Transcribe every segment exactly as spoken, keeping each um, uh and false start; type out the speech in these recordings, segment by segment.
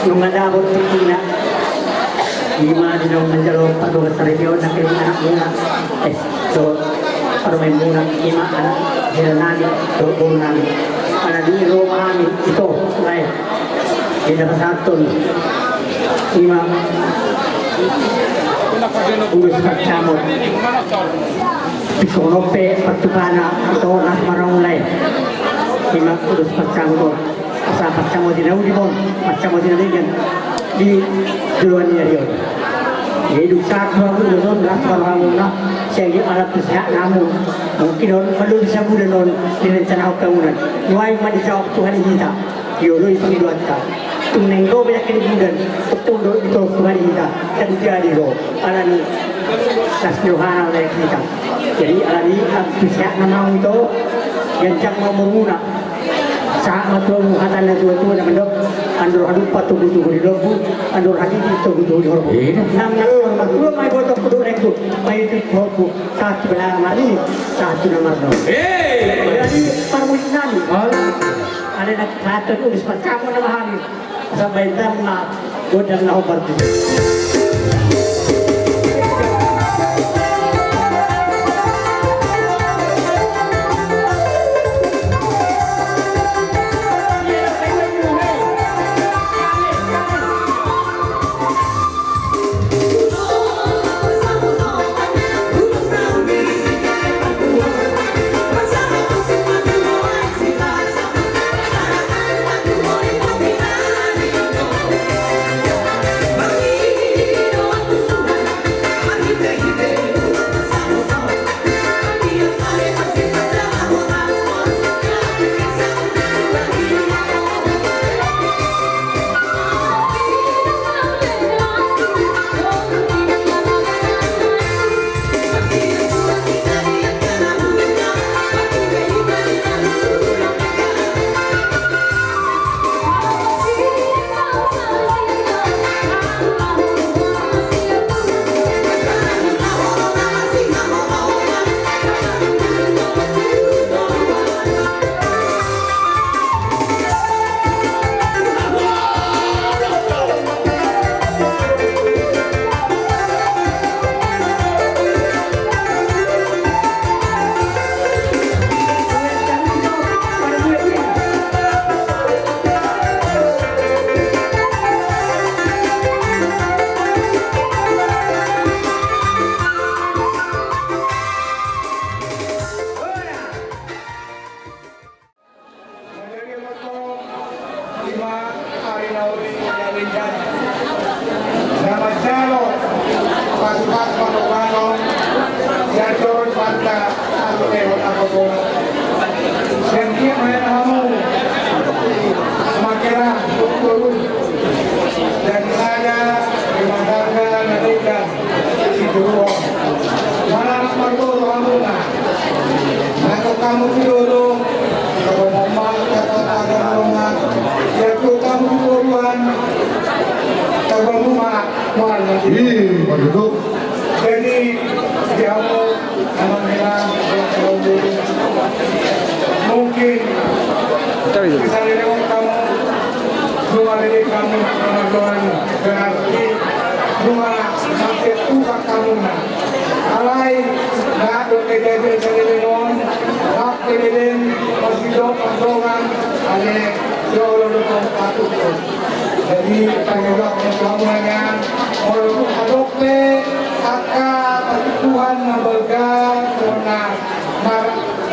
Nunga dapot tingkina. Ima di naung manjalo pardongan saripeon na kering anak muna. Eh, so, parumaen muna. Ima anak hira nami, do boru nami. Anak di ro hami, ito, lae. Di na pasahathon. Ima. Ulos pansamot. Pisongon pe partupana, ito, nas marang lae. Ima, ulos pansamot. Asa pansamoti na uli ma on, pansamoti na denggan di joloan ni ari on. Jadi dung sahat rohamu on, las ma rohamu na, sian i alat tu sehat namu. Mungkin on, molo bisa bulan on, direncanahon hamu na. Nuaeng ma dijawab Tuhan i hita, dioloi pangidoanta. Tung naeng ro pe nangkin bulan, tung do ditolong Tuhan i hita, dan jadi ro, alani las ni rohana lae hita. Jadi alani, alat tu sehat nama ito, ganjang ma umurmuna. Sahat ma tu hamu hata ni na tua-tua na mandok, andor halumpang togu-togu di lombu, andor hatiti togu-togu di horbo. Iya. Nang na hormat dua mai botok kudu rengku, mai tu horbo, sahat tu bela mari, sahat tu na marno. Eh. Jadi parmusit nami. Halo. Ada nak satu tulis pertama nama kami. Sampai dan na, godang na hombar tu. Ima ari na uli na denggan. Na manjalo pasupasu manobanon, sian joro Debata, alu ehon agogonon. Sian dia maen hamu, mangkera, turun. Jadi saja, di mandarga na denggan. Siduruon. Manang marboru hamuna. Nangkok hamu sidolo. Tabo mama, tabo tabo mama. Jatuh hamu siduruon. Tabo mama. Ih, begitu. Jadi, di hamu, amang hela, mungkin bisa lewat kamu, cuma lewat kamu, teman-teman, berarti cuma sampai tukar kamu, nah. Alai, na adong kejadian salelengon, rap kejadian, masih dong, masih dongan, ale, ya Allah, lu kamu patut, tuh. Jadi, pangidoan kamu nanya, kalau adong pe, angka, Tuhan, na balga, bona, mar,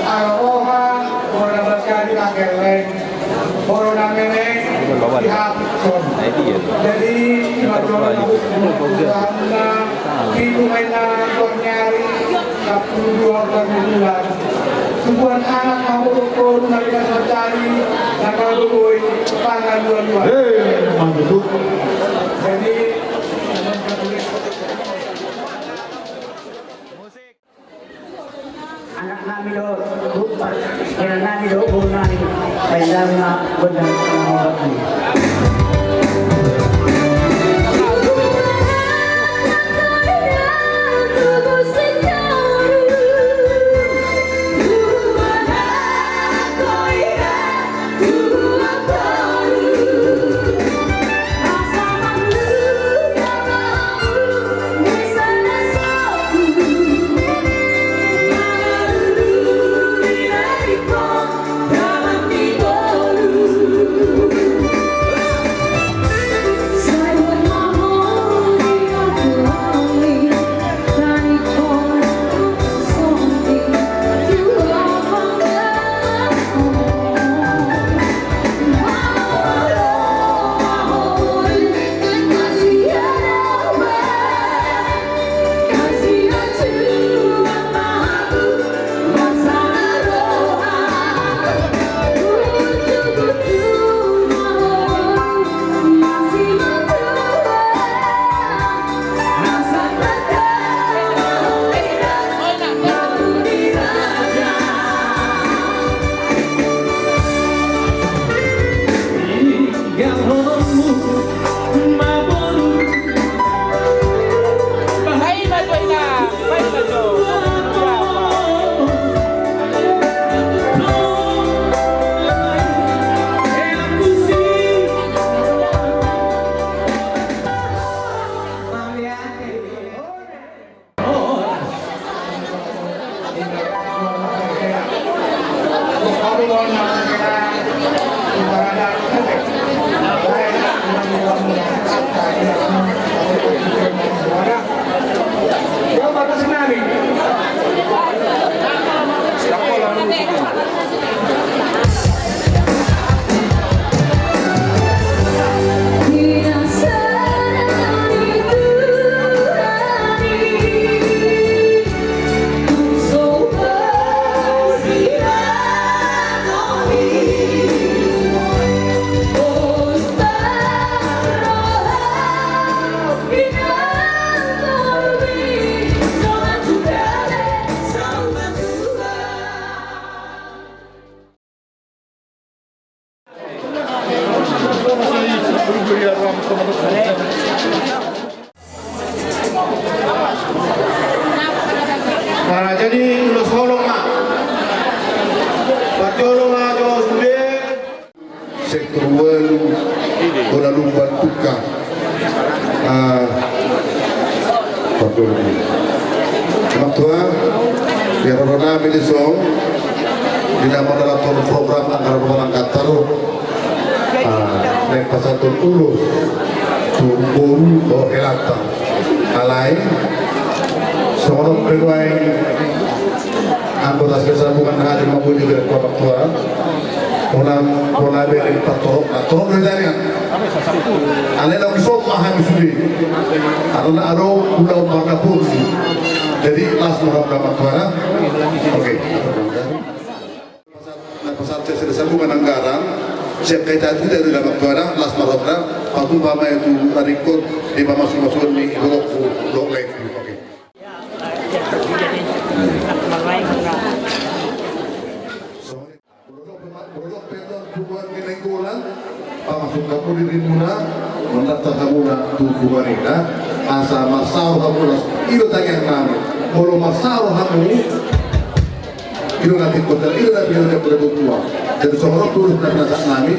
aroha, bona, balga, di ageleng. Boru na meneng, dihapushon. Jadi, ima jolo na hukum, usaha muna, pitu ma inna na tuan ni ari, sampulu dua tuan ni bulan. Tubuan anak, hamu boru na binahen mancari, na gabe boi, pangalualuan. Hei, mantap. Jadi, Anak nami do, bu, anak nami do, boru nami. Baen damang ma gondang na hombar nami. Nah, jadi ulos holong ma. Pajolo ma jo sude. Sektor ualu, Bona Lumban Tuka. Ah, pajolo. Amang tua, di roronami dison, di na mandalathon program anggaran rumah tangga taru. Ah, naeng pasahathon ulos tu boru dohot helanta. Alai songon on pe nuaeng anggota Silas Sabungan na hadir mamboan di gerak bapak tua. Bona, bona bere patorop, patorop do tadi kan. Alai na ulos ma hami sude. Karena adong ulaon marga Borju. Jadi las ma hami bapak tua. Oke. Na pasahat, na pasahat sian Silas Sabungan anggaran, sian hita tu hita do, Amang tua, las ma rohanta, patumpak ma i tu na ringkot di pamasumasuon ni holongku dohot laengku. Oke. Molo adong pe annon punguan ni Nainggolan, pamasuk hamu dirimuna, mandaftar hamuna tu punguan i, asa marsaor hamu, las i do tangiangnami. Molo marsaor hamu, i do na tingkos, i do na pinangido ni boru tua. Jadi songon on tutu na pinasahatnami,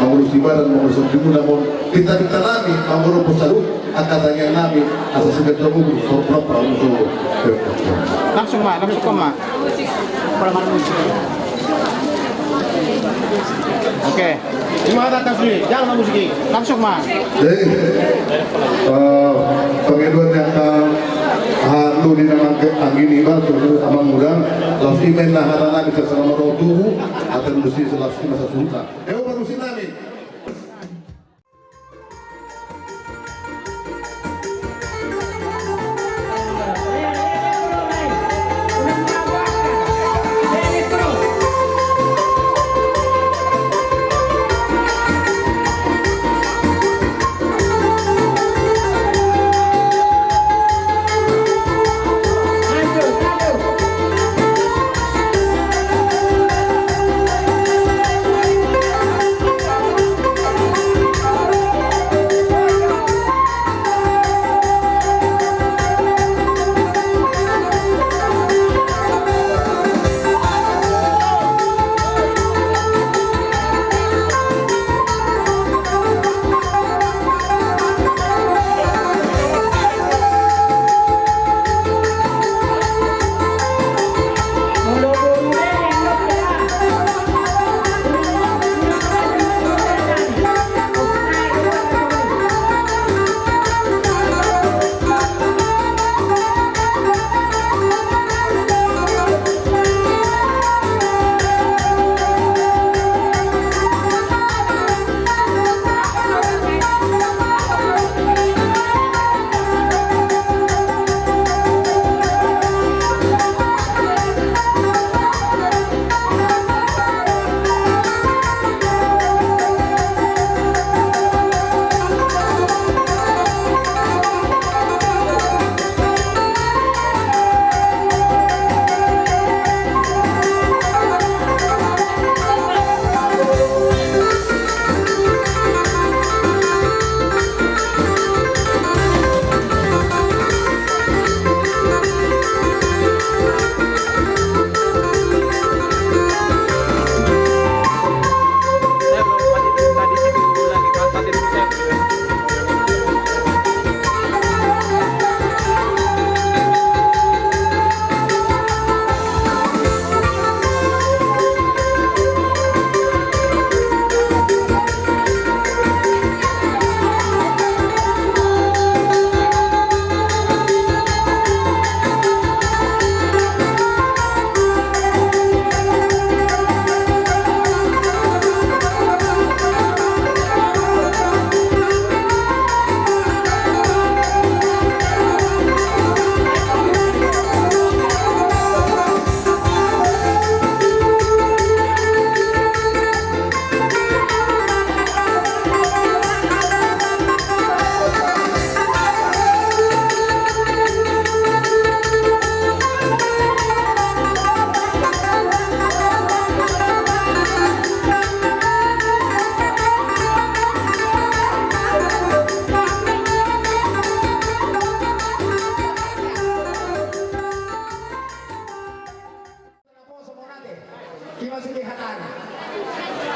mangulus ibadah, mangulus on di hamuna, mon pinta-pintanami, mangulus on saluhut angka tangiangnami, asa singkat tu ahu, so, so, so. Langsung ma, langsung ma. Oke. Ima na kasus i, jangan musik i. Langsung ma. Jadi, eh, pangidoan ni angka hamu di na mangke anggi ni batu, amang muda, laos i ma na hata nami, selamat ro tubu, ate lusi, laos i ma sasuta. Eo, palusi nami.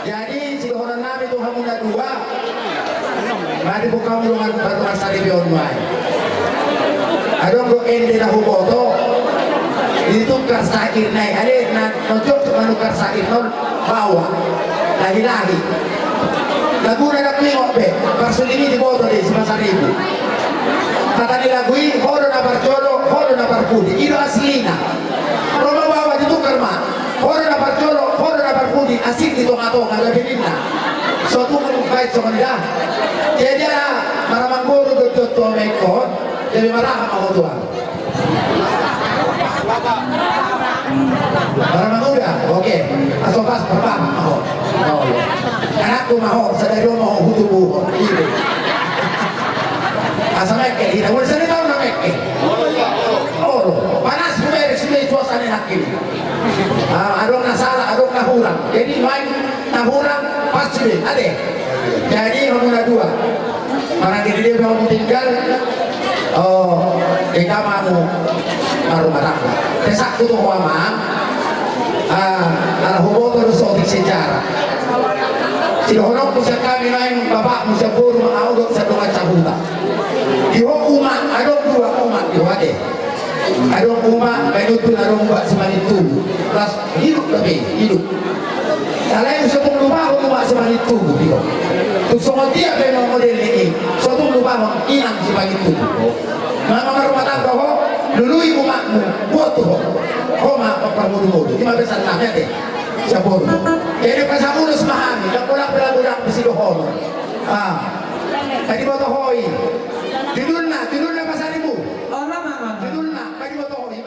Jadi sidohonon nami tu hamu na dua, mari buka mulungan batu mansari bion mai. Adong do ende na huboto, ditukar sair nai ale na nojok manukar sair non bawa lahi-lahi. Laguna dak lingok be, parsuling i diboto di si Pasaribu. Kata ni lagu i, ho do na parjolo, ho do na parpudi, i do aslina. Roma bawa ditukar ma. Ho do na parjolo, ho do na parpudi, asing di tonga-tonga, gabe ninna. So tung baen songon i da. Jadi ala maramangguru do jotto mengkon, jadi maraha ma ho tuan. Maramanguda, oke. Aso pas pertama ma ho. Anakku ma ho, sadari on ma ho hutubu. Asa mekkel, ina, udah sering tahu na mekkel. Olo, panas, huberes, sudah suasana enak ini. Ah, adong na sala, adong na hurang. Jadi main na hurang pas sudah, ate. Jadi hamu na dua. Manang di dia mau tinggal. Oh, ika mamu marumah tangga. Pesakku tu ho amang. Ah, ala huboto do sotik sejarah. Sidohononku sian hami naeng bapakmu sian boru ma au do sian dongan sahuta. Di ho umak, adong dua umak di ho ate. Adong umak, baen untun adong umak Simanjuntak. Las hidup dope, hidup. Alai so tung lupahon umak Simanjuntak, tio. Tung songon dia pe ma model ni i, so tung lupahon inang Simanjuntak. Mama marumah tangga ho, lului umakmu, buat tu ho. Ho ma parmudu-mudu, ima pesan nami ate. Sian boru. Jadi pasamulus ma hami, dak pola pelabudak pesidohonon. Ah. Tadi boto ho i. Judulna, judulna Pasaribu. Judulna, tadi boto ho i.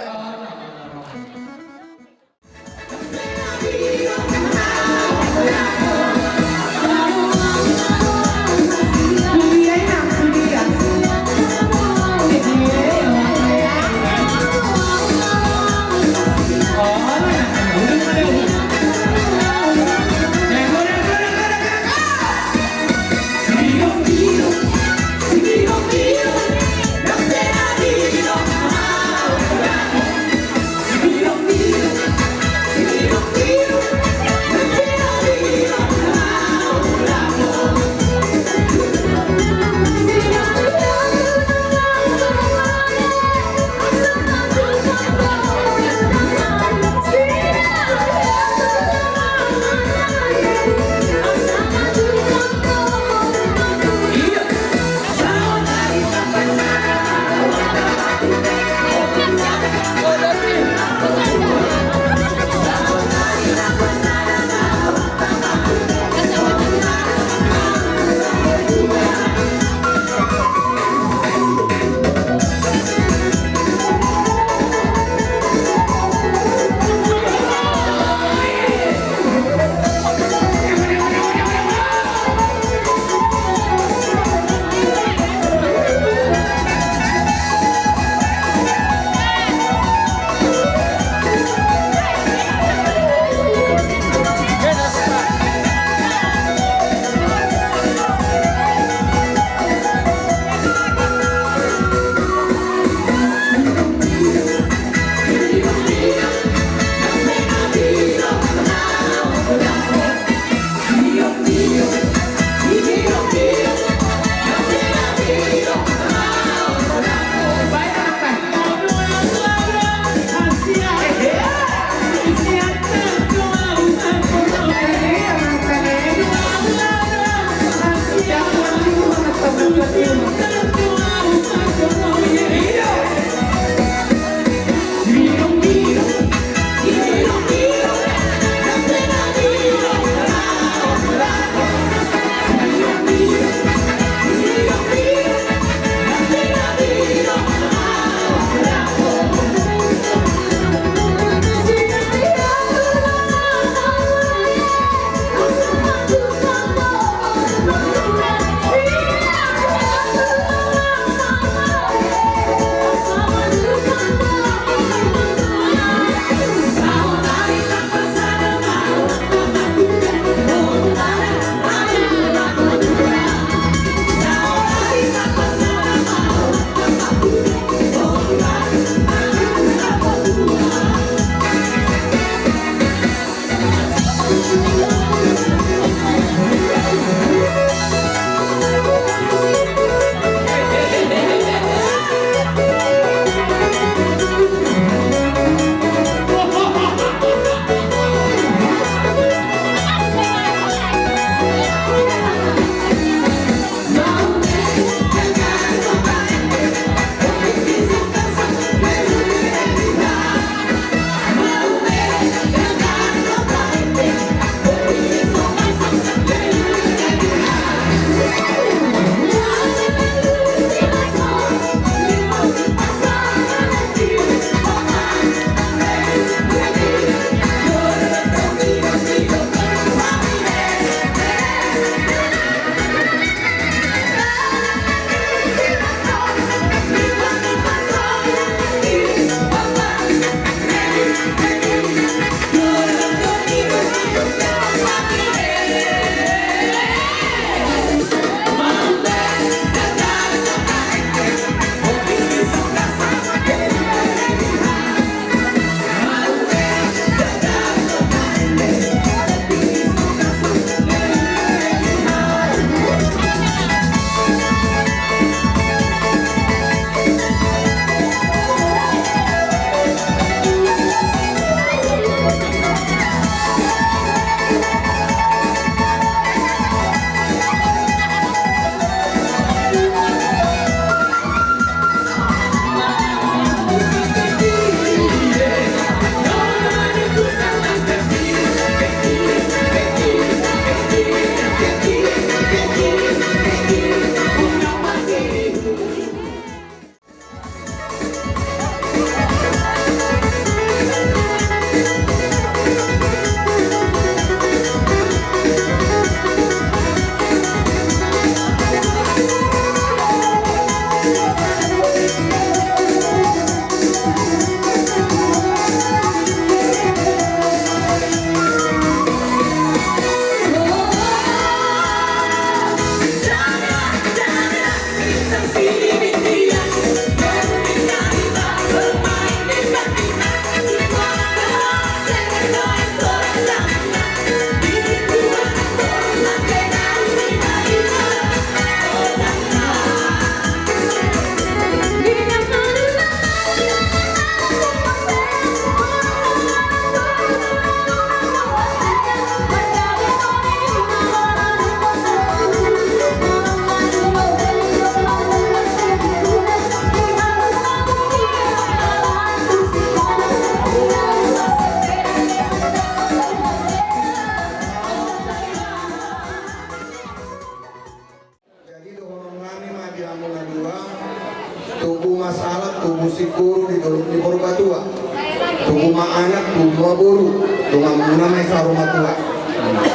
Tubu ma anak, tubu ma boru, donganmuna ma i saur matua.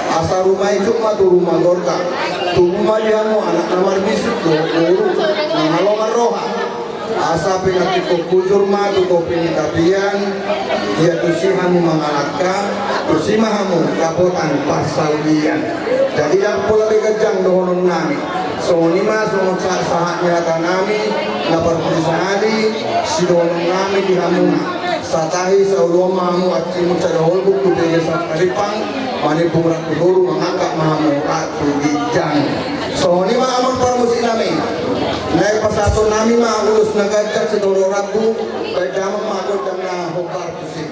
Asa ruma icuk ma tu ruma gorga. Tubu ma di hamu anak na marbisuk dohot boru na malongan roha. Asa pinantikhon hujur ma tu topi ni tapian, ia tusi hamu mangalangka, tusi ma hamu dapotan parsaulian. Jadi ndang pola be ganjang dohononnami. Songon i ma songon sahat-sahat ni hatanami na parpudi sahali sidohononnami di hamuna. Satahi saoloan ma hamu ansimun sada holbuk tu bege sahat rimpang, manimbung rap tu toru, mangangkat ma hamu rap tu ginjang. Songon i ma amang parmusiknami. Naeng pasahatonnami ma ulos na ganjang sitorop rambu, baen damang ma gondang na hombar tusi.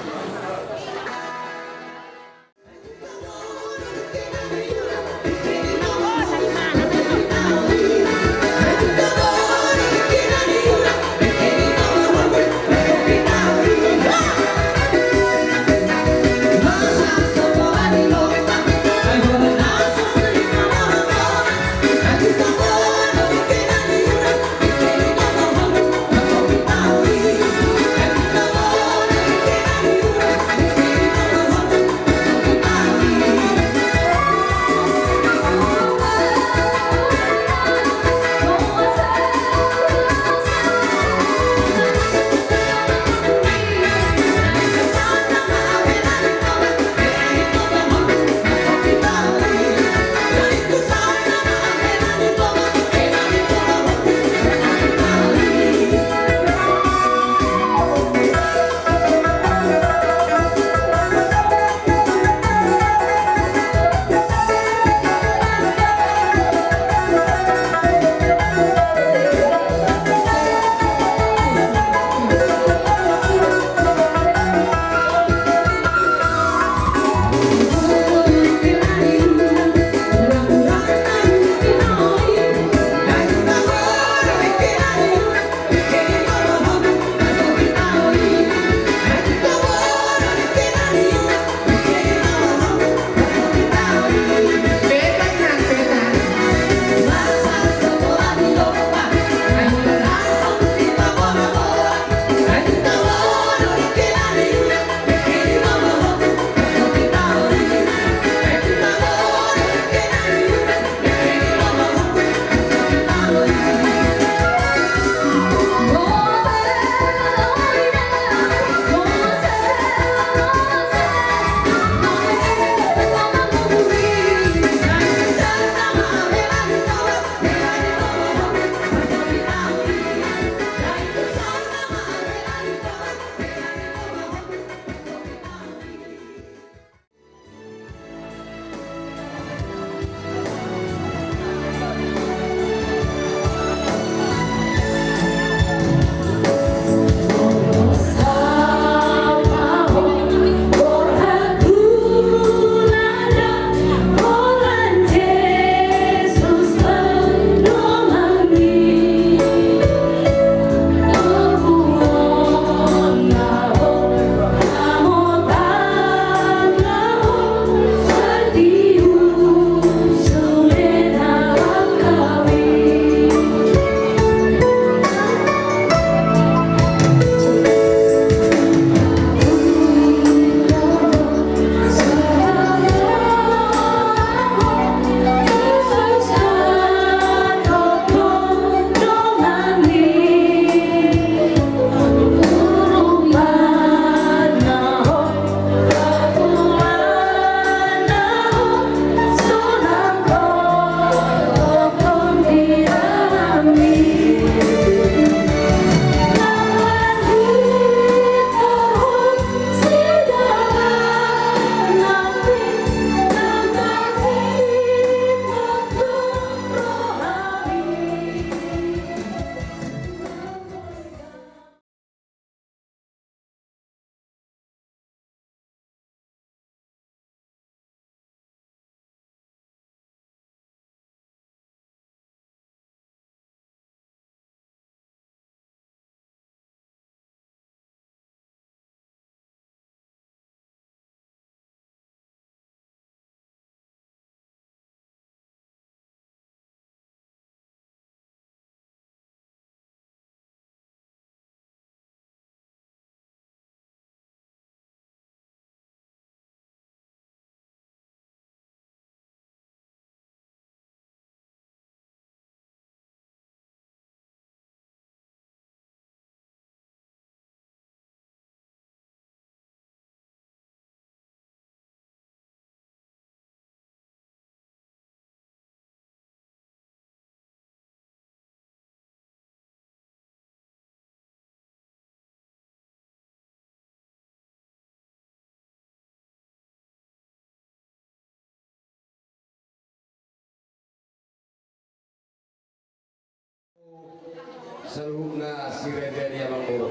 Saluhutna siraja ni amangboru,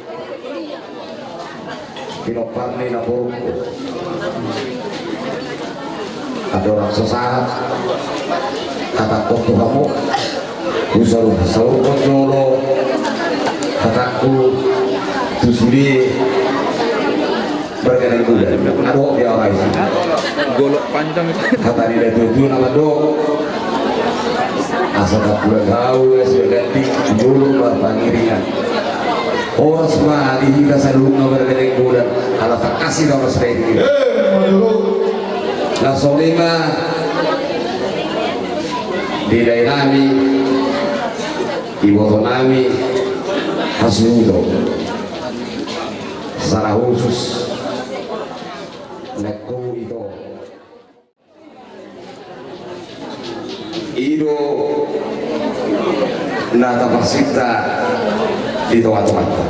pinompar ni namborungku. Andorang so sahat hatangku tu hamu, husaur, husaurhon jolo hatangku tu sude marga Nainggolan. Adong dia orang isi. Golok panjang itu. Hata ni natuatua na mandok, asa tapulan hau, asa ganti, jolo ma pangiringan. Horas ma di hita saluhutna marga Nainggolan, ala tangkas hita horas ma i. Eh, maduro. Na songon i ma di dainami, ibotonami, hasuhuton. Secara khusus, laengku ito. I do na taparsinta di tongatonganta.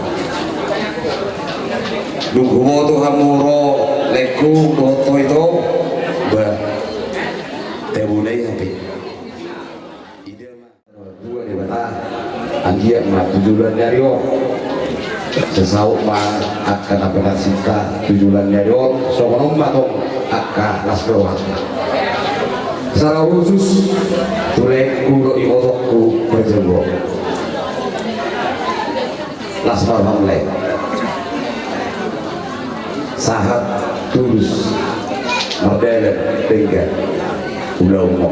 Dung huboto hamu ro laengku dohot ho ito, bah, tabo na i hape. Ida ma. Dua Debata, anggiat ma tu joloan ni ari on sai saut ma angka na pinarsinta tu joloan ni ari on, songon on ma tong angka las ni rohanta. Secara khusus tu laengku dohot ibotongku parjolo. Las ma roham lae. Sahat tulus mardalan denggan ulaonmu.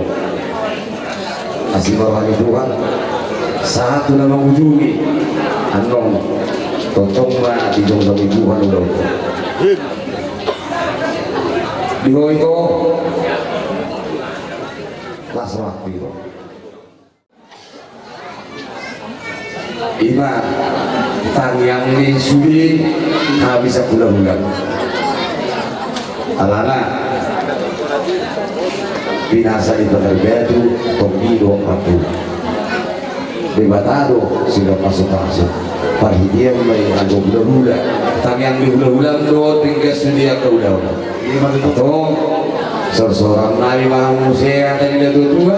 Asi ma roha ni Tuhan, sahat tu na mangujungi annon, tongtong ma dijongjongi Tuhan ulaonmu. Di ho ito, las rohangku ito. Ima tangiang ni sude habisan hulahulam. Alana pinasa di Patar Batu, tonggi do mampu. Debata do sidang pasupasu. Parhitean ma i anggo hulahula. Tangiang ni hulahulam do denggan sude angka ulaon. Antong, sorsoran nami ma hamu muse hata ni natuatua.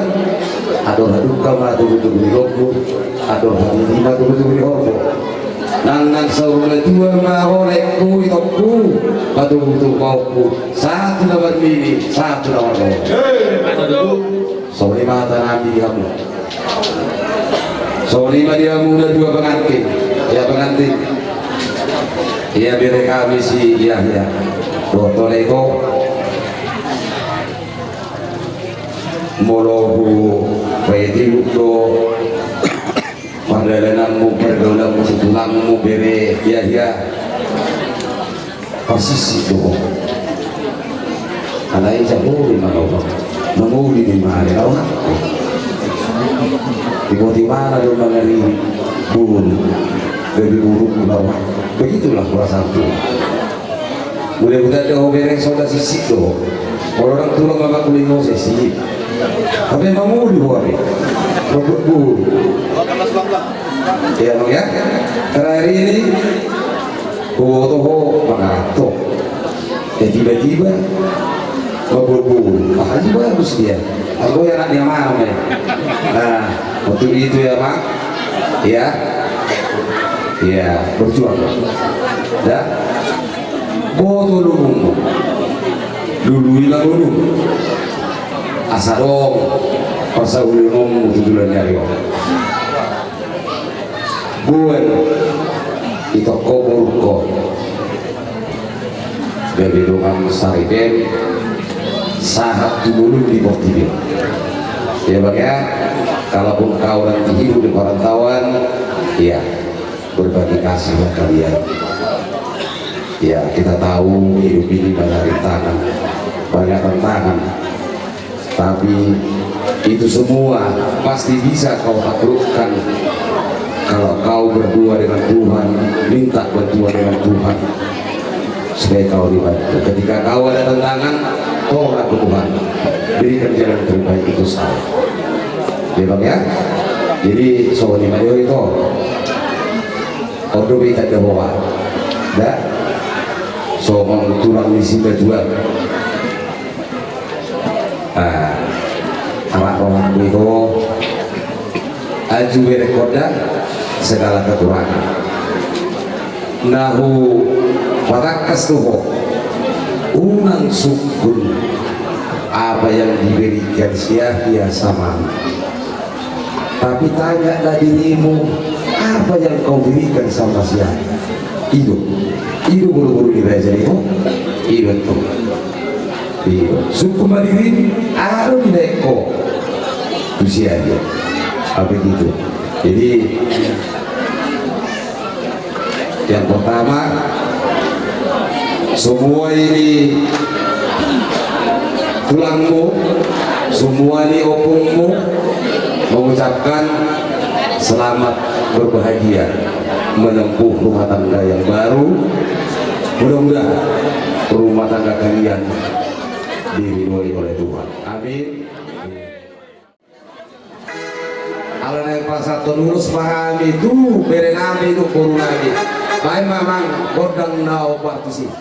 Andor hadungka ma tubutubu ni lombu, andor hatiti ma tubutubu ni horbo. Nang nang saur matua ma ho laengku itongku, patubutubu ma ho, sahat tu na marnini, sahat tu na marnono. Songon i ma hata nami di hamu. Songon i ma di hamu na dua pengantin. Ia pengantin, ia bere kami si Yahya. Dohot ho lae ito, molo hupaihutihut do pardalananmu, pargaulanmu tu tulangmu bere Yahya, parsisip do ho. Alai jabu di mana ho? Mangoli di mana ho? Di boti mana do mangari bulu? Gabe buruk do ho. Begitulah perasaanku. Mula hutanda ho bere, songon na sisip do ho. Molo ndang tulang ma mangoli ho sisip. Hape mangoli ho hape. Mambuat bulu. Ia, Amang, ya. Terakhir ini, huboto ho mangaranto. Eh, tiba-tiba mambuat bulu. Ah, ini bagus dia. Aku ya anak dia mana, ya? Nah, waktu itu ya, Bang. Ya. Ya, berjuang. Ya. Boto lulungmu. Lului ma lulung. Asa adong parsauliononmu tu joloan ni ari on. Boan itongko borungko. Gabe dongan saripen sahat tu ngolu ni portibi. Ya, Bang, ya. Kalaupun kau nanti hidup di perantauan, ya, berbagi kasihlah kalian. Ya, kita tahu hidup ini banyak rintangan, banyak tantangan. Tapi itu semua pasti bisa kau taklukkan kalau kau berdua dengan Tuhan, minta bantuan dengan Tuhan supaya kau dibantu. Ketika kau ada tantangan, tolak ke Tuhan, berikan jalan terbaik itu salah. Ya, Bang, ya. Jadi songon i ma di ho ito. Ondo be tanda hoa. Da. Songon tulang ni Simbatuan. Ah, anak rohangku ito. Aju bereng honda segala kekurangan. Na hupatangkas tu ho, unang sungkun apa yang diberikan si Yahya sama anak. Tapi tanyalah dirimu, apa yang kau berikan sama si Yahya? I do, i do boru-boru ni raja i ho, i do tu. Iya. Sungkun ma dirim, aha do dibaen ho tu si Yahya? Apa gitu? Jadi, yang pertama, semua ini tulangmu, semua ini opungmu mengucapkan selamat berbahagia menempuh rumah tangga yang baru. Mudah-mudahan rumah tangga kalian diridhoi oleh Tuhan. Amin. Ala naeng pasahathon ulos ma hami tu bere nami dohot boru nami. Baen ma amang gondang na hombar tusi.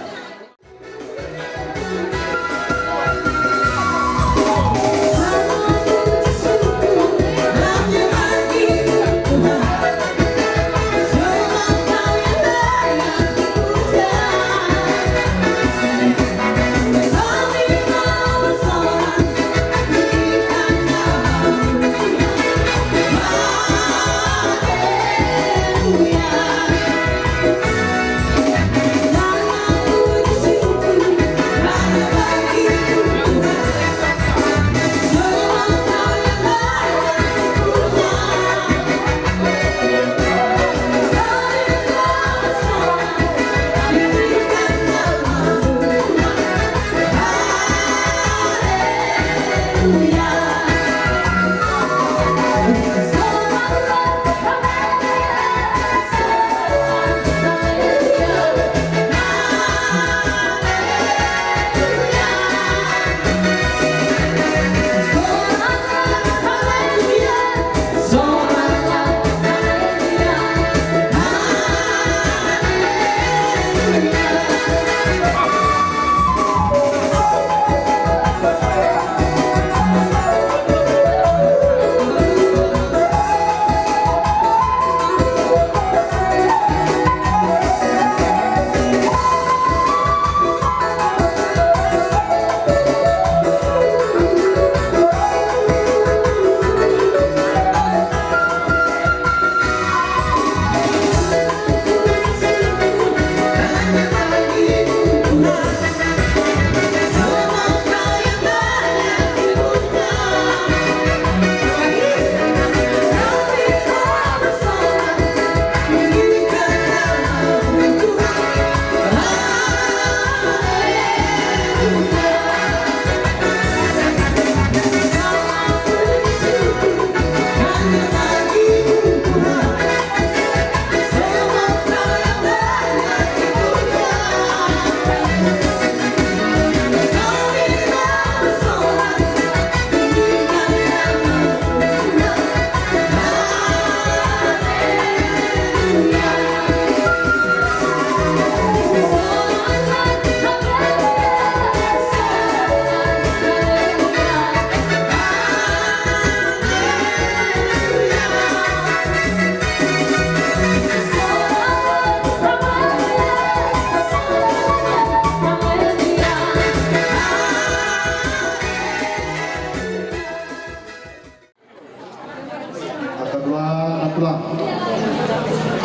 Angka tulang, angka tulang.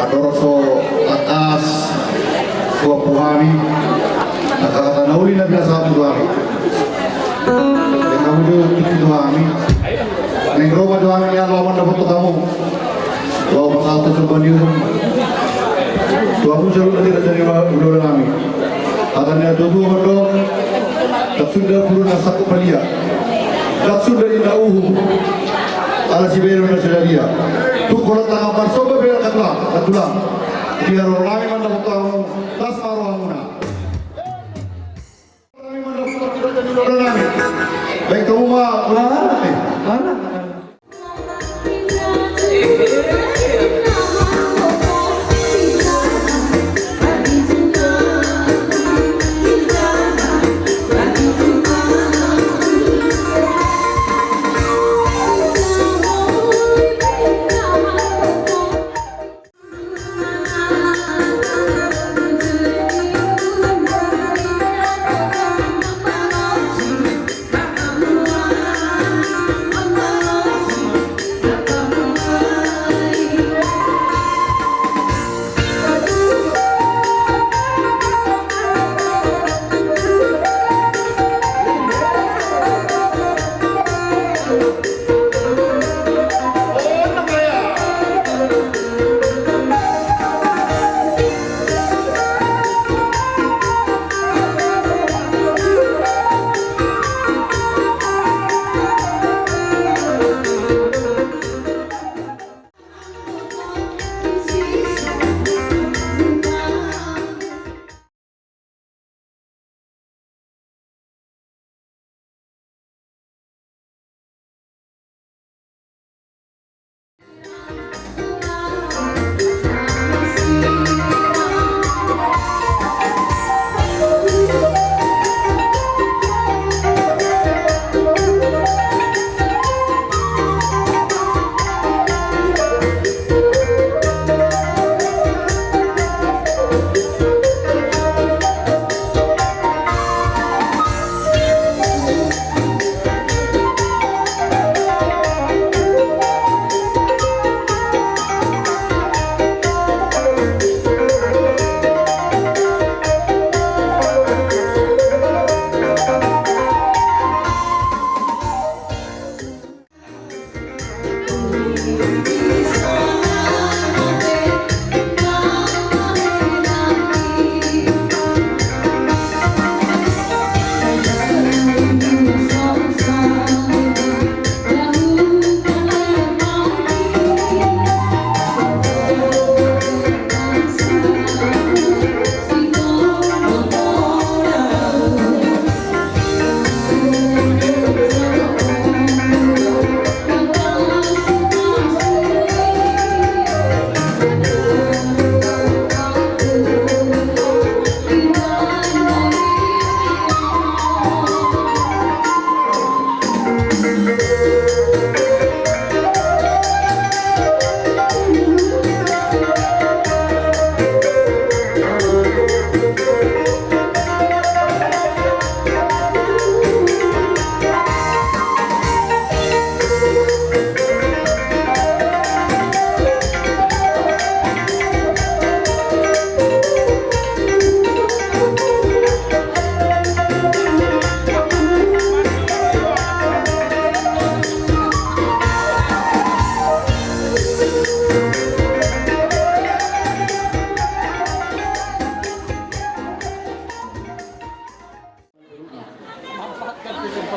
Andorang so tangkas suap tu hami angka hata na uli na pinasahat tu hami. Baen hamu do tingki tu hami. Naeng ro ma tu hami, ala mandapot hamu. Laho pasahat tu somba ni uhum tu hamu saluhut na tarida ni hulahula nami. Hata ni natuatua mandok, ndang sunda puru na sangkot palia, ndang sunda inna uhum, ala sibahenon na so dia. Tung holan tangan marsomba pe angka tulang, angka tulang. Di haroro nami mandapot hamu, las ma rohamuna. Nami mandapot hamu, las ma rohamuna. Baen hamu ma, ulang, eh, mana?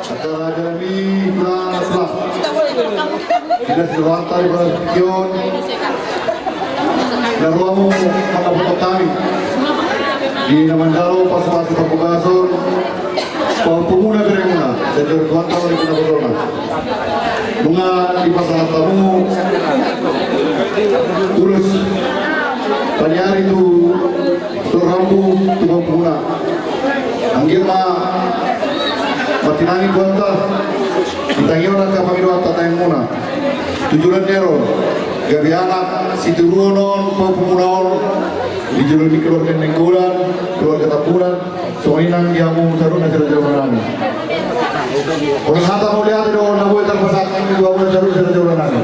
Acara acara ni pelan pelan. Dinas ni rohanta di pelan pikion. Dan ruamu mana foto kami di na manjalo pas pas pembukason. Pemuna beremuna dan dari Tuhan tahu di pina botolna. Nunga dipasahat tamu. Ulos. Tadi hari tu. Surambu tu pemuna. Anggiat ma martinangi Tuhanta. Di tangion angka pangidoanta tangianmuna. Tu joloan ni ari on gabe anak sitiruon on pahomuna on. Di joloan ni keluarga Nainggolan, keluarga Tampunan. Songon i nang di hamu saluhutna siraja ulaon nami. Songon hata mauliate do na boi tarpasahat tu hamuna saluhutna siraja ulaon nami.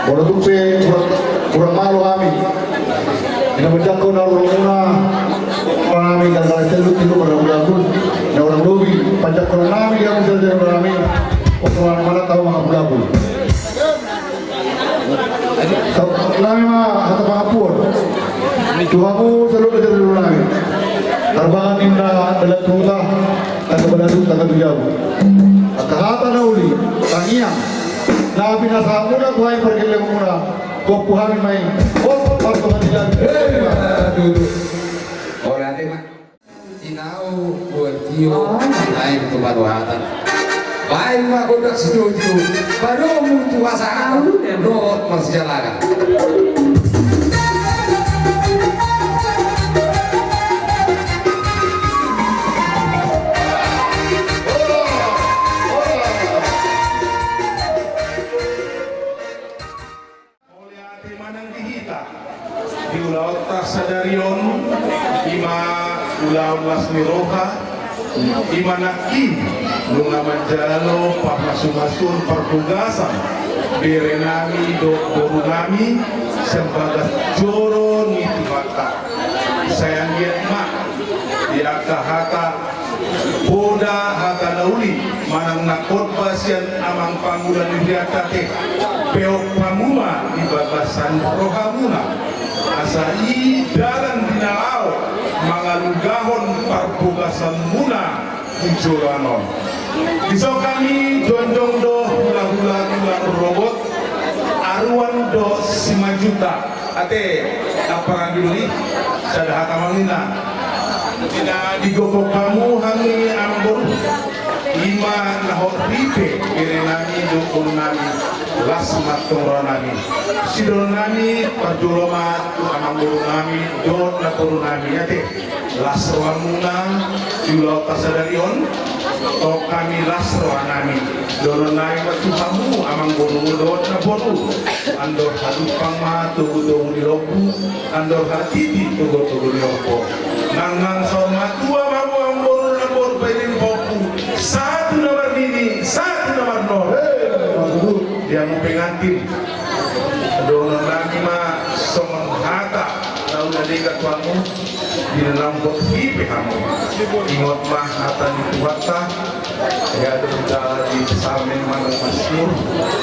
Molo tung pe kurang, kurang malo hami. Di na manjangkon na rohamuna. Nami tanggal telu tolu marhambun-hambun. Na urang lobi panjangkon nami di hamu siraja ulaon nami. Oke, mana tahu mangambun-ambun. Nami ma hata pangampuon. Tu hamu saluhutna siraja ulaon nami. Tarbangan ninna dalan tu huta. Tangga baladu, tangga tu jabu. Angka hata na uli, tangiang. Na pinasahatmuna tu hami pargellengonmuna. Gompu hami ma i. Gompu partongan di jabu. Hei, ma. Tutu. Ora ate ma. Inau buat tio. Naik tu panuhatan. Baik ma gondang situtu. Baru mutu asa. Dohot masih jalanan. Mauliate ma nang di hita di ulaonta sadari on, i ma ulaon las ni roha, i ma nangkin nunga manjalo pamasumasuon parbogasan bere nami dohot boru nami sian bagas joro ni Tuhanta. Sai anggiat ma di angka hata poda, hata na uli manang na khotbah sian amang pangula ni hurianta, ate, peop hamu ma di bagasan rohamuna. Asa i dalan di na laho mangalugahon parbogasanmuna tu joloan on. Dison hami jongjong do hulahula tulang rorobot, aruan dohot Simanjuntak. Ate, amparanggi do i, sada hata ma ninna. Di na digogok hamu hami amangboru, i ma na hot ripe bere nami dohot boru nami, las ma tong roha nami. Sidohonon nami parjolo ma tu amangboru nami dohot namboru nami, ate. Las rohamuna di ulaonta sadari on. Tong hami las roha nami. Dohonon nami ma tu hamu amangboru dohot namboru. Andor hadumpang ma togutogu ni lombu, andor hatiti togutogu ni lombu. Nang nang saur matua ma hamu amangboru namboru, paidin pahompu, sahat tu na marnini, sahat tu na marnono. Di hamu pengantin. Dohonon nami ma songon hata na uli na denggan tu hamu. Di na naung hot ripe hamu, ingot ma hata ni Tuhanta. Ia do di Psalmen manang Masmur,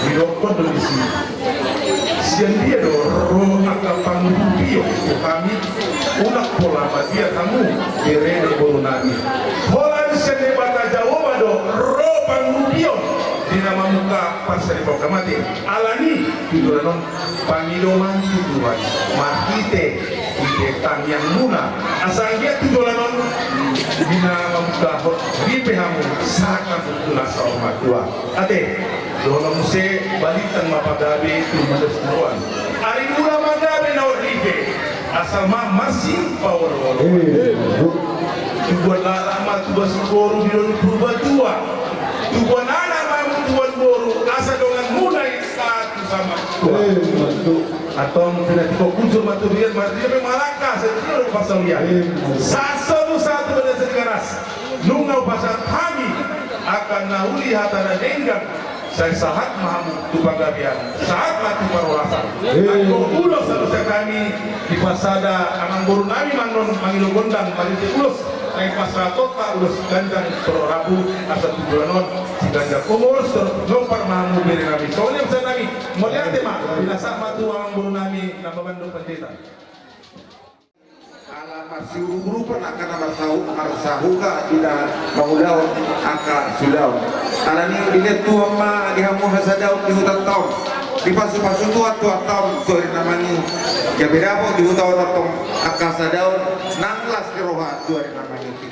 didokkon do disi. Sian dia do ro angka pangurupion tu hami? Unang pola matian hamu bere dohot boru nami. Holan sian Debata Jahowa do ro pangurupion di na mamungka parsaripeon. Alani tu joloan on pangidoan tu Tuhan marhite, hite tangiangmuna, asa anggiat tu joloan on di na mamungka hot ripe hamu sahat tu na saur matua. Ate, dohonon muse balintang ma pagabe tu mados na roan. Ari mula ma gabe na hot ripe, asal ma marsipaoloolo. Tubuan laklak ma tubuan siboru di doli Purbatua. Tubuan anak ma hamu tubuan boru, asa donganmuna i sahat tu saur matua. Antong pinantikhon hujur ma tu dia, mardia pe malangka, sai tu dia do parsaulian. Sahat solu sahat tu dia, sai garas. Nunga hupasahat hami angka na uli hata na denggan. Sai sahat ma hamu tu pagabean, sahat ma tu parhorasan. Anggo ulos saluhutna hami dipasada amangboru nami ma annon mangido gondang marhite ulos. Naeng pasahatonta ulos ganjang soro rabu asa tu joloan on siganjang umur soro nompa ma hamu bere nami. Songon i ma sian nami. Mauliate ma, pinasahat ma tu amangboru nami na mamandok pandita. Marsiurup-urupan angka na marsahu-, marsahuta di na mangulahon angka sulaon. Alani i dilehon Tuhan ma di hamu hasadaon di hutanta on. Dipasu-pasu Tuhan Tuhanta on tu ari na mangihut. Gabe dapot di huta on antong angka hasadaon nang las ni roha tu ari na mangihut i.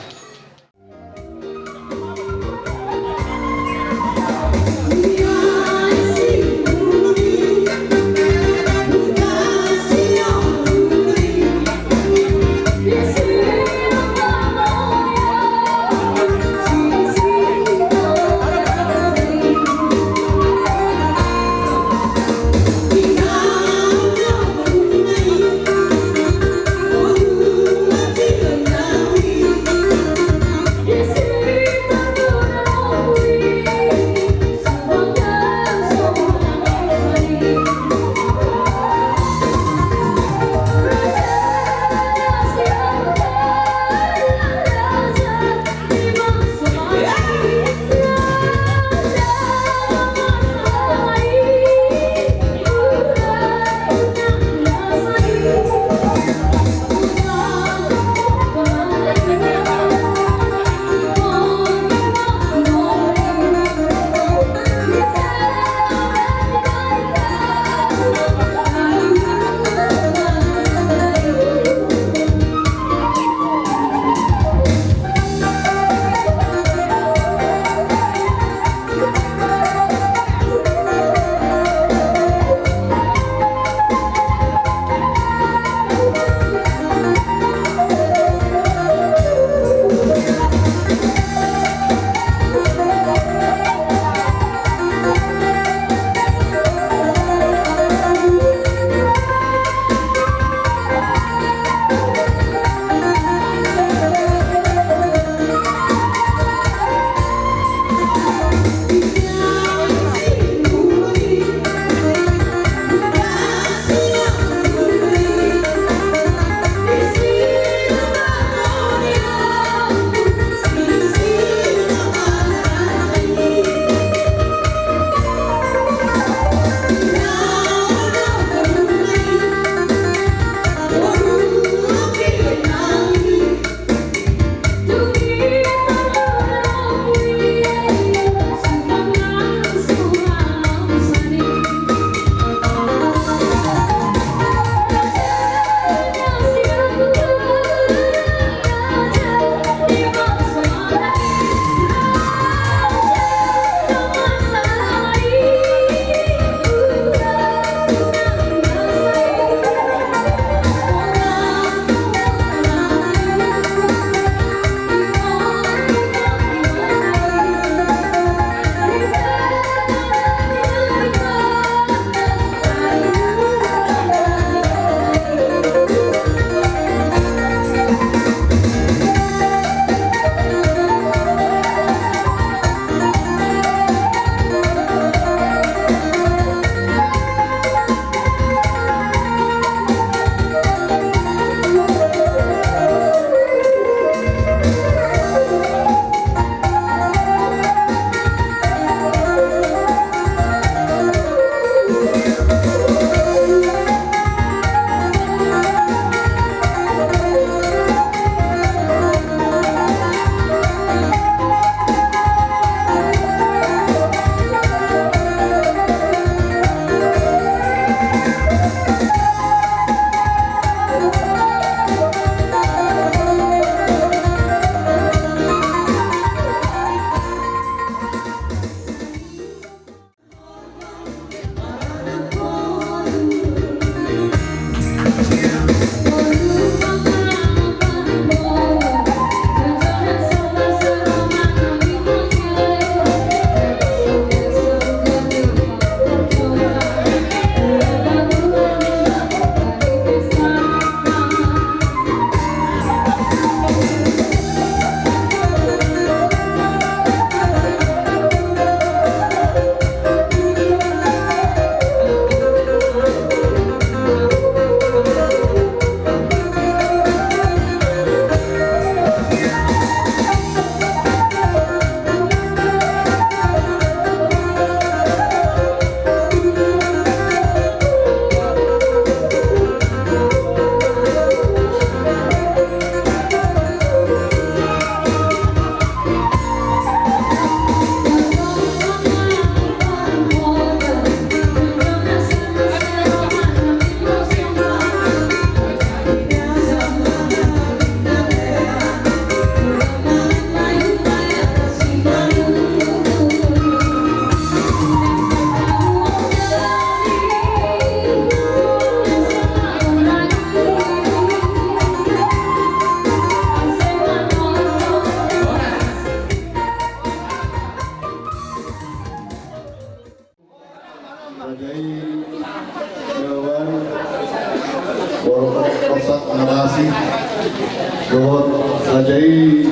Dohot raja i,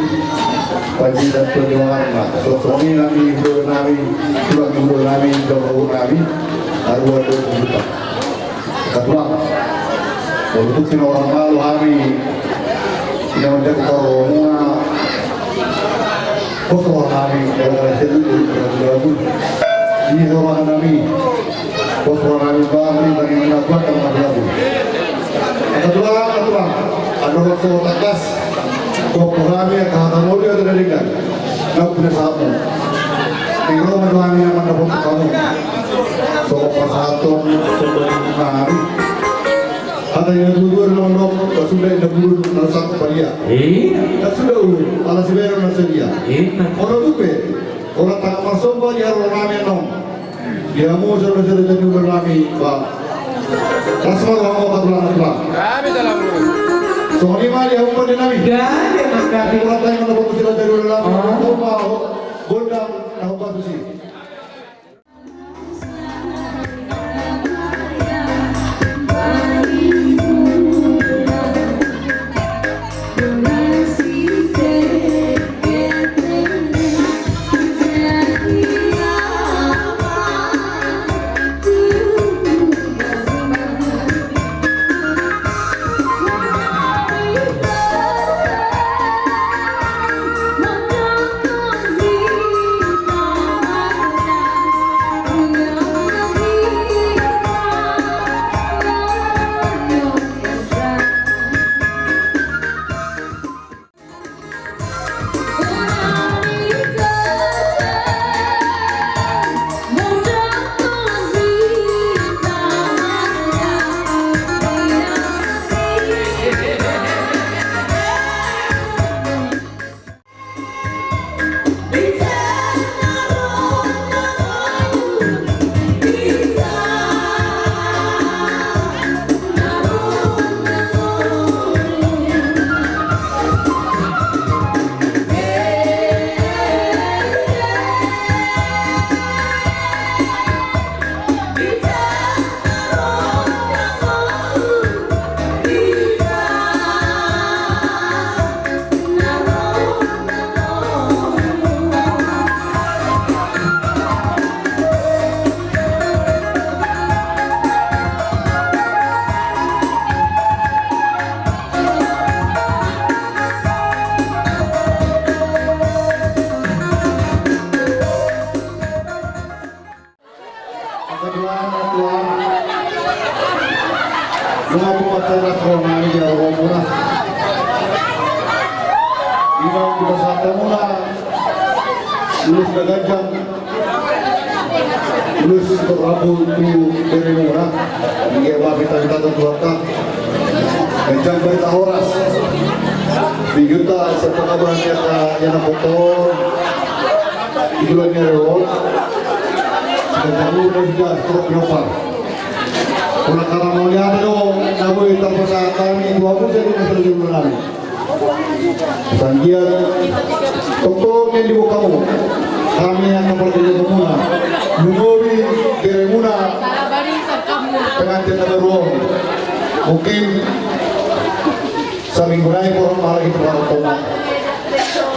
panjaitan perjuangan ma. Songon i nami, hula nami, tulang hula nami, dohot nami, arwah dohot buta. Katuang, baru tu sino orang malu hami, ina menjadi korongna, kosong hami, gara-gara sedih, gara-gara gabut. Ini orang nami. Pos rohani bangri bangri na buat na belagu. Katuang, katuang. Ado rasa tangkas. Kau kurami kata moli atau dari kan. Kau punya sahamu. Tiro manuani yang mana pun kamu. So pasaton, so beri mari. Hata yang dulu dulu nondok, sudah yang dulu nondok palia. Iya. Sudah dulu, ala si bayar nasi dia. Iya. Orang tupe, orang tak masuk bagi orang rame nong. Di hamu sada-sada jadi ular nami, Pak. Las ma roha, Pak, tulang, tulang. Kami dalam. Songon i ma di hamu pande nami. Kami mangkatai. Urat tani mana fokus sila jadi ular nami. Ah. Hamu ma gondang na hamu batu si. Angka Tuhan, Tuhan. Nunga buka teras rohani di aromuna. Imam di pasahatonmuna. Ulos na ganjang. Ulos rambu tu beremuna. Dia maaf kita minta Tuhan. Ganjang barita horas. Di juta siapa kabar dia ka, dia na kotor. Itulah dia reward. Sudah tahu dan sudah terus berapa. Pola karena mau lihat do, na boi tarpasahat hami, dua puluh senti na terjun menang. Sanggiat, tongtong yang dibuka mu. Hami yang memperkerja muna. Lumobi, beremuna. Pengantin na baru. Mungkin Saminggu nai porong mahala hita martonggo.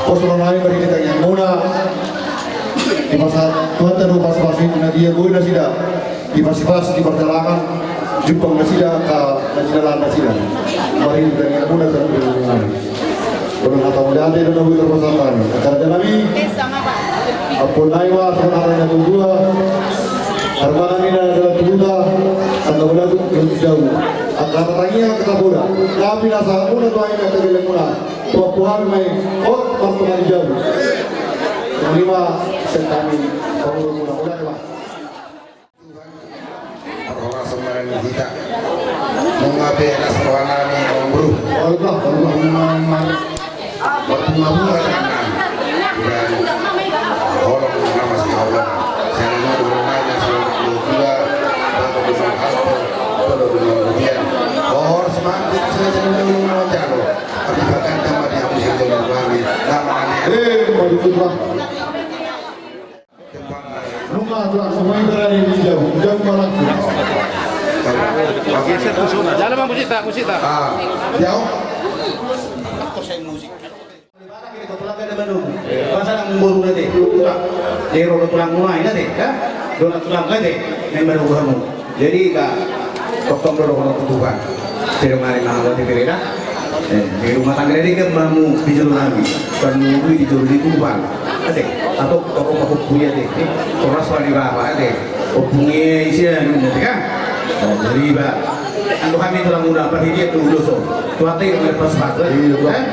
Pos roha nami bari hita nianmuna. Dipasahat Tuhanta do pasupasu na dia boi nasida. Dipasupasu di parjalanan. Jumpang nasida ka nasida lahan nasida. Bari hita nianmuna saminggu nai. Porong hata mauliate do na boi tarpasahat hami. Angka raja nami. Ampun nai ma songon hata ni natuatua. Harmana ni na adalah tubuta. Sanda balagu. Angka tangiang angka boda. Hami na sahat muna tu hami na tageleng muna. Tuan Tuhan ma i. Hot martonggo di jabu. Songon i ma sian hami. Pangurus muna. Mauliate ma. Parhorasan ma di hita. Nunga pe las roha nami, Om Bru. Allah, Allah. Nunga ma-, Waktu mabunga tangan dan holong nama si Allah. Saya mau bermain sama dua dua, atau dengan alkohol, atau dengan kopian. Hormat, saya jadi dulu mau jalo. Tapi bahkan sama dia mesti jadi kami. Nama aneh. Eh, mau ditutup. Nunga tulang, semua itu ada di jauh, jauh malam. Jalan, Bang, musik tak, musik tak? Ah, jauh. Tulang na manogu. Pasahat ma boruna ate, tulang. Jadi ro do tulangmuna i ate, ya? Dongan tulang ate, na manogu hamu. Jadi, ba, tongtong do dohonon tu Tuhan. Jadi, mari ma hamu ate, bere da. Eh, di rumah tangga ni kan ma hamu di jolo nami. Kan manogu di jolo ni Tuhan. Ate, atau toko ma hupui ate. Horas ma di bapa ate. Ompung i sia nunga ate kan. Jadi, ba, anggo hami tulangmuna, parhitean tu ulos on. Tuate i melepas pas. Iya, Tuan. Eh?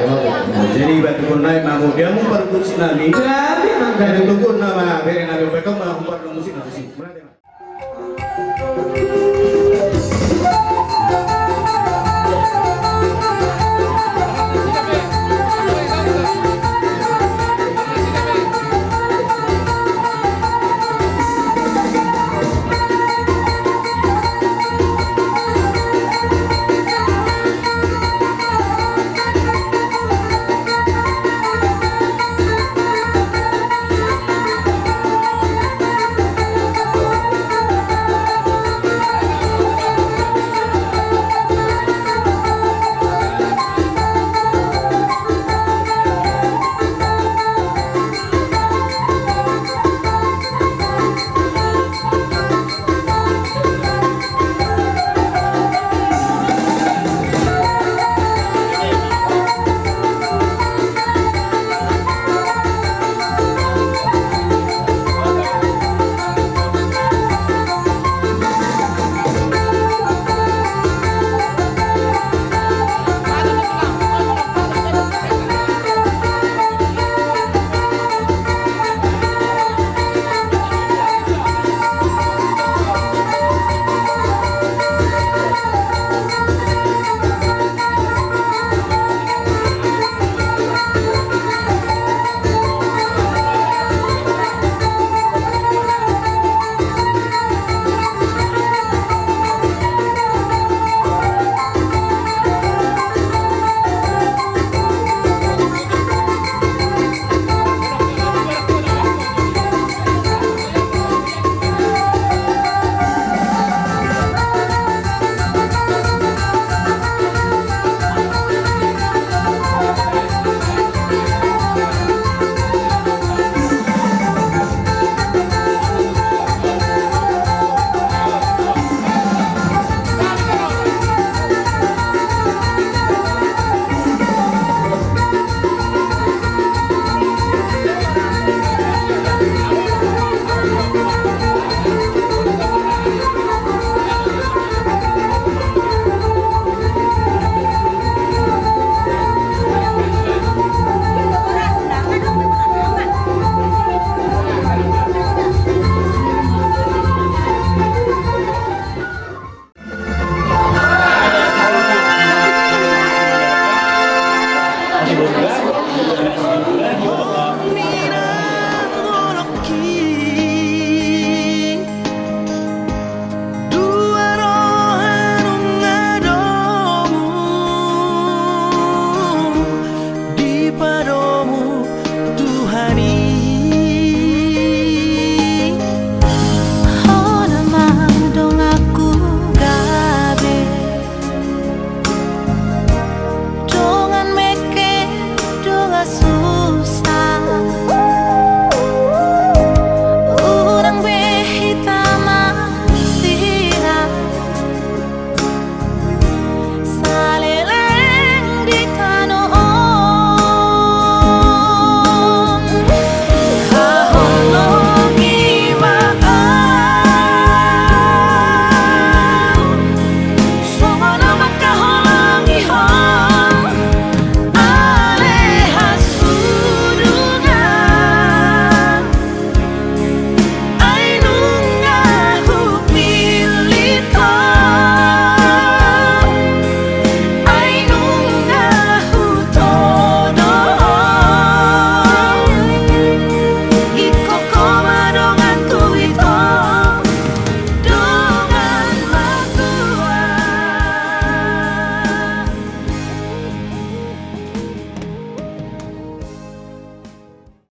Jadi, ba, tunggu nai ma hamu, dia mu parhitean nami. Jadi, tunggu nama, bere nami, betul ma, parhitean musik nami.